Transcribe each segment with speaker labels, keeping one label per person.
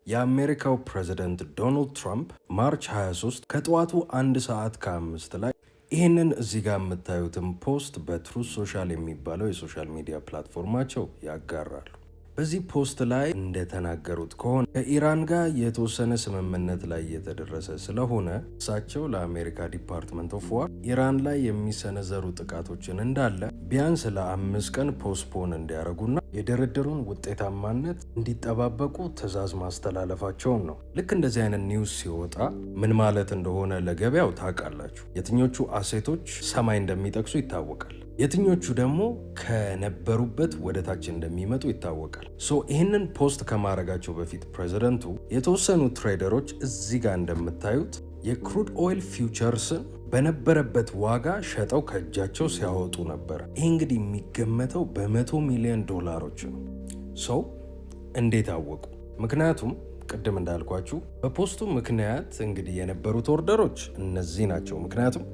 Speaker 1: የአሜሪካው ፕሬዚደንት ዶናልድ ትራምፕ March 23 ከጠዋቱ 1 ሰዓት ከ5 ላይ ይህንን እዚህ ጋር የምታዩትን post በ Truth Social የሚባለው የ social media platform ኣቸው ያጋራሉ። በዚህ post ላይ እንደተናገሩት ከሆነ ከኢራን ጋር የተወሰነ ስምምነት ላይ እየተደረሰ ስለሆነ እሳቸው ለአሜሪካ Department of War ኢራን ላይ የሚሰነዘሩ ጥቃቶችን እንዳለ ቢያንስ ለ5 ቀን postpone እንዲያደርጉና የድርድሩን ውጤታማነት እንዲጠባበቁ ትዕዛዝ ማስተላለፋቸውን ነው። ልክ እንደዚህ አይነት news ሲወጣ ምን ማለት እንደሆነ ለገበያው ታውቃላችሁ። የትኞቹ asset ኦች ሰማይ እንደሚጠቅሱ ይታወቃል። የትኞቹ ደግሞ ከነበሩበት ወደ ታች እንደሚመጡ ይታወቃል። So ይህንን post ከማድረጋቸው በፊት ፕሬዚደንቱ የተወሰኑ trader ኦች እዚህ ጋር እንደምታዩት የ crude oil futures ን በነበረበት ዋጋ ሸጠው ከእጃቸው ሲያወጡ ነበር። ይህ እንግዲህ የሚገመተው በ100 ሚሊዮን ዶላሮች ነው። So እንዴት አወቁ? ምክንያቱም ቅድም እንዳልኳችሁ በ post ኡ ምክንያት እንግዲህ የነበሩት order ኦች እነዚህ ናቸው። ምክንያቱም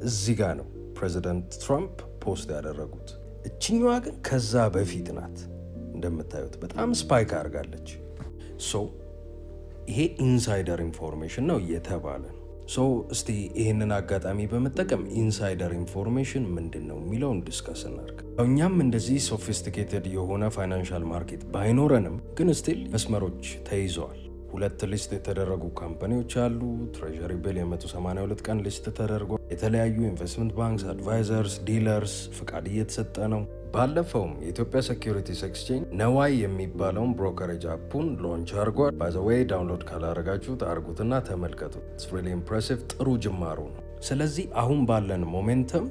Speaker 1: እዚህ ጋር ነው ፕሬዚደንት ትራምፕ post ያደረጉት። እችኛዋ ግን ከዛ በፊት ናት። እንደምታዩት በጣም spike አድርጋለች። So ይሄ insider information ነው እየተባለ ነው። So እስቲ ይህንን አጋጣሚ በመጠቀም insider information ምንድን ነው የሚለውን discuss እናድርግ። እኛም እንደዚህ sophisticated የሆነ financial market ባይኖረንም ግን still መስመሮች ተይዘዋል። ሁለት list የተደረጉ company ዎች አሉ። Treasury bill የ182 ቀን list ተደርጓል። የተለያዩ investment banks፣ advisors፣ dealers ፍቃድ እየተሰጠ ነው። ባለፈውም የኢትዮጵያ Securities Exchange ነዋይ የሚባለውን brokerage app ኡን launch አድርጓል። By the way፣ download ካላደረጋችሁት አርጉትና ተመልከቱ። It's really impressive፣ ጥሩ ጅማሮ ነው። ስለዚህ አሁን ባለን momentum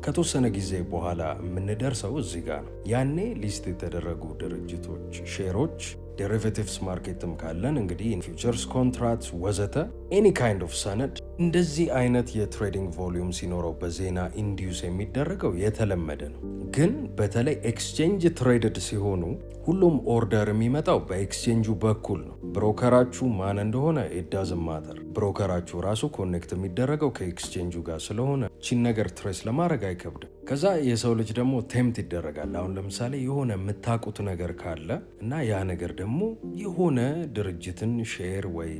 Speaker 1: ከተወሰነ ጊዜ በኋላ የምንደርሰው እዚህ ጋር ነው። ያኔ list የተደረጉ ድርጅቶች share ኦች፣ derivatives market ም ካለን እንግዲህ futures contract ወዘተ any kind of ሰነድ እንደዚህ አይነት የ trading volume ሲኖረው በዜና induce የሚደረገው የተለመደ ነው። ግን በተለይ exchange traded ሲሆኑ ሁሉም order የሚመጣው በ exchange ኡ በኩል ነው። Broker ኣችሁ ማን እንደሆነ it doesn't matter። Broker ኣችሁ ራሱ connect የሚደረገው ከ exchange ኡ ጋር ስለሆነ ቺን ነገር trace ለማድረግ አይከብድም። ከዛ የሰው ልጅ ደግሞ tempt ይደረጋል። አሁን ለምሳሌ የሆነ የምታውቁት ነገር ካለ እና ያ ነገር ደግሞ የሆነ ድርጅትን share ወይ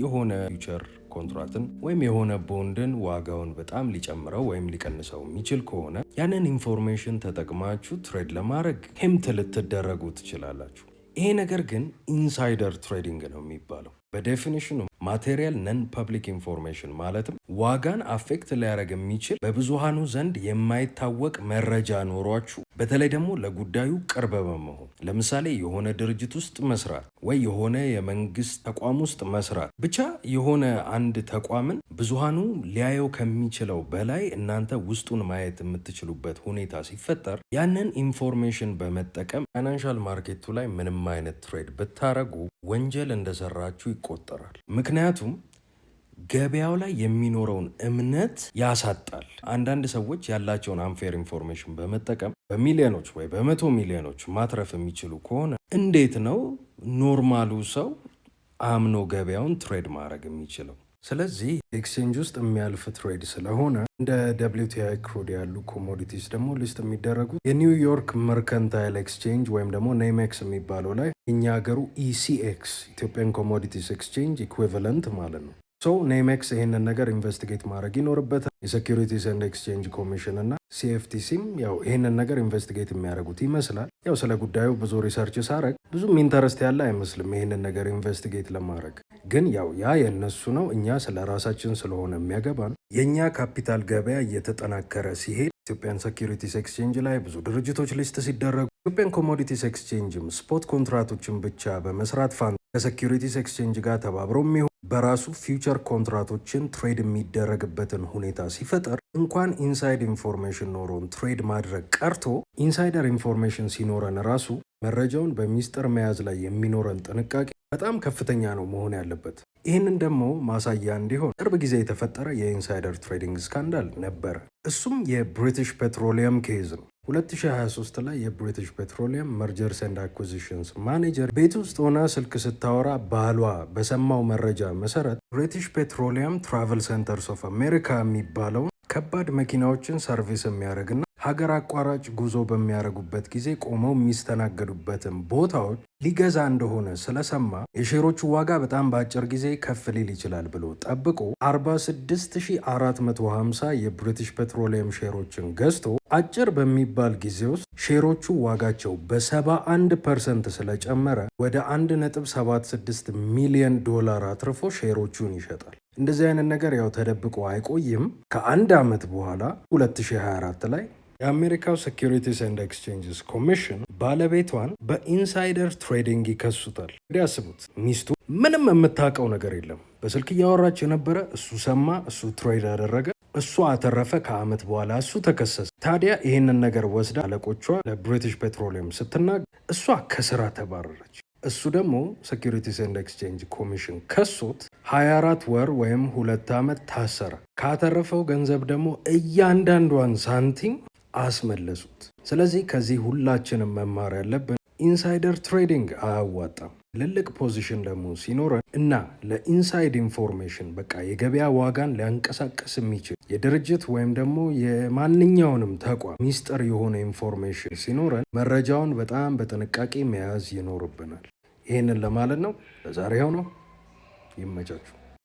Speaker 1: የሆነ future contract ን ወይም የሆነ ቦንድን ዋጋውን በጣም ሊጨምረው ወይም ሊቀንሰው የሚችል ከሆነ ያንን information ተጠቅማችሁ trade ለማድረግ tempt ልትደረጉ ትችላላችሁ። ይሄ ነገር ግን insider trading ነው የሚባለው። በ definition ኑ material non public information ማለትም ዋጋን affect ሊያደርግ የሚችል በብዙሃኑ ዘንድ የማይታወቅ መረጃ ኖሯችሁ በተለይ ደግሞ ለጉዳዩ ቅርብ በመሆን፣ ለምሳሌ የሆነ ድርጅት ውስጥ መስራት ወይ የሆነ የመንግስት ተቋም ውስጥ መስራት፣ ብቻ የሆነ አንድ ተቋምን ብዙሃኑ ሊያየው ከሚችለው በላይ እናንተ ውስጡን ማየት የምትችሉበት ሁኔታ ሲፈጠር ያንን information በመጠቀም financial market ኡ ላይ ምንም አይነት trade ብታረጉ ወንጀል እንደሰራችሁ ይቆጠራል። ምክንያቱም ገበያው ላይ የሚኖረውን እምነት ያሳጣል። አንዳንድ ሰዎች ያላቸውን unfair information በመጠቀም በሚሊዮኖች ወይ በ100 ሚሊዮኖች ማትረፍ የሚችሉ ከሆነ እንዴት ነው normal ኡ ሰው አምኖ ገበያውን trade ማድረግ የሚችለው? ስለዚህ exchange ውስጥ የሚያልፍ trade ስለሆነ እንደ WTI crude ያሉ commodities ደግሞ list የሚደረጉት የ New York Mercantile Exchange ወይም ደግሞ NYMEX የሚባለው ላይ፣ እኛ ሀገሩ ECX Ethiopian Commodities Exchange equivalent ማለት ነው። So NYMEX ይህንን ነገር investigate ማድረግ ይኖርበታል። የ Securities and Exchange Commission እና CFTC ም ያው ይህንን ነገር investigate የሚያደርጉት ይመስላል። ያው ስለ ጉዳዩ ብዙ research ሳረግ ብዙም interest ያለ አይመስልም ይህንን ነገር investigate ለማድረግ። ግን ያው ያ የእነሱ ነው። እኛ ስለ ራሳችን ስለሆነ የሚያገባን የእኛ ካፒታል ገበያ እየተጠናከረ ሲሄድ፣ Ethiopian Securities Exchange ላይ ብዙ ድርጅቶች list ሲደረጉ፣ Ethiopian Commodities Exchange ም spot contract ኦችን ብቻ በመስራት ፋንታ ከ Securities Exchange ጋር ተባብሮ የሚሆን በራሱ future contract ኦችን trade የሚደረግበትን ሁኔታ ሲፈጠር እንኳን inside information ኖሮን trade ማድረግ ቀርቶ insider information ሲኖረን ራሱ መረጃውን በሚስጥር መያዝ ላይ የሚኖረን ጥንቃቄ በጣም ከፍተኛ ነው መሆን ያለበት። ይህንን ደግሞ ማሳያ እንዲሆን ቅርብ ጊዜ የተፈጠረ የ insider trading scandal ነበረ። እሱም የ British Petroleum case ነው። 2023 ላይ የ British Petroleum mergers and acquisitions manager ቤት ውስጥ ሆና ስልክ ስታወራ ባሏ በሰማው መረጃ መሰረት British Petroleum Travel Centers of America የሚባለውን ከባድ መኪናዎችን service የሚያደርግና ሀገር አቋራጭ ጉዞ በሚያደርጉበት ጊዜ ቆመው የሚስተናገዱበትን ቦታዎች ሊገዛ እንደሆነ ስለሰማ የሼሮቹ ዋጋ በጣም በአጭር ጊዜ ከፍ ሊል ይችላል ብሎ ጠብቆ 46,450 የ British Petroleum ሼሮችን ገዝቶ አጭር በሚባል ጊዜ ውስጥ ሼሮቹ ዋጋቸው በ71% ስለጨመረ ወደ 1.76 ሚሊዮን ዶላር አትርፎ ሼሮቹን ይሸጣል። እንደዚህ አይነት ነገር ያው ተደብቆ አይቆይም። ከአንድ ዓመት በኋላ 2024 ላይ የአሜሪካው Securities and Exchanges Commission ባለቤቷን በ insider trading ይከሱታል። እንግዲህ አስቡት፣ ሚስቱ ምንም የምታውቀው ነገር የለም። በስልክ እያወራች የነበረ እሱ ሰማ፣ እሱ trade አደረገ፣ እሱ አተረፈ። ከዓመት በኋላ እሱ ተከሰሰ። ታዲያ ይህንን ነገር ወስዳ አለቆቿ ለ British Petroleum ስትናገር እሷ ከስራ ተባረረች። እሱ ደግሞ Securities and Exchange Commission ከሶት 24 ወር ወይም 2 ዓመት ታሰረ። ካተረፈው ገንዘብ ደግሞ እያንዳንዷን ሳንቲም አስመለሱት። ስለዚህ ከዚህ ሁላችንም መማር ያለብን insider trading አያዋጣም። ትልልቅ position ደግሞ ሲኖረን እና ለ inside information በቃ የገበያ ዋጋን ሊያንቀሳቅስ የሚችል የድርጅት ወይም ደግሞ የማንኛውንም ተቋም ሚስጥር የሆነ information ሲኖረን መረጃውን በጣም በጥንቃቄ መያዝ ይኖርብናል። ይህንን ለማለት ነው። ለዛሬ ነው። ይመቻችሁ።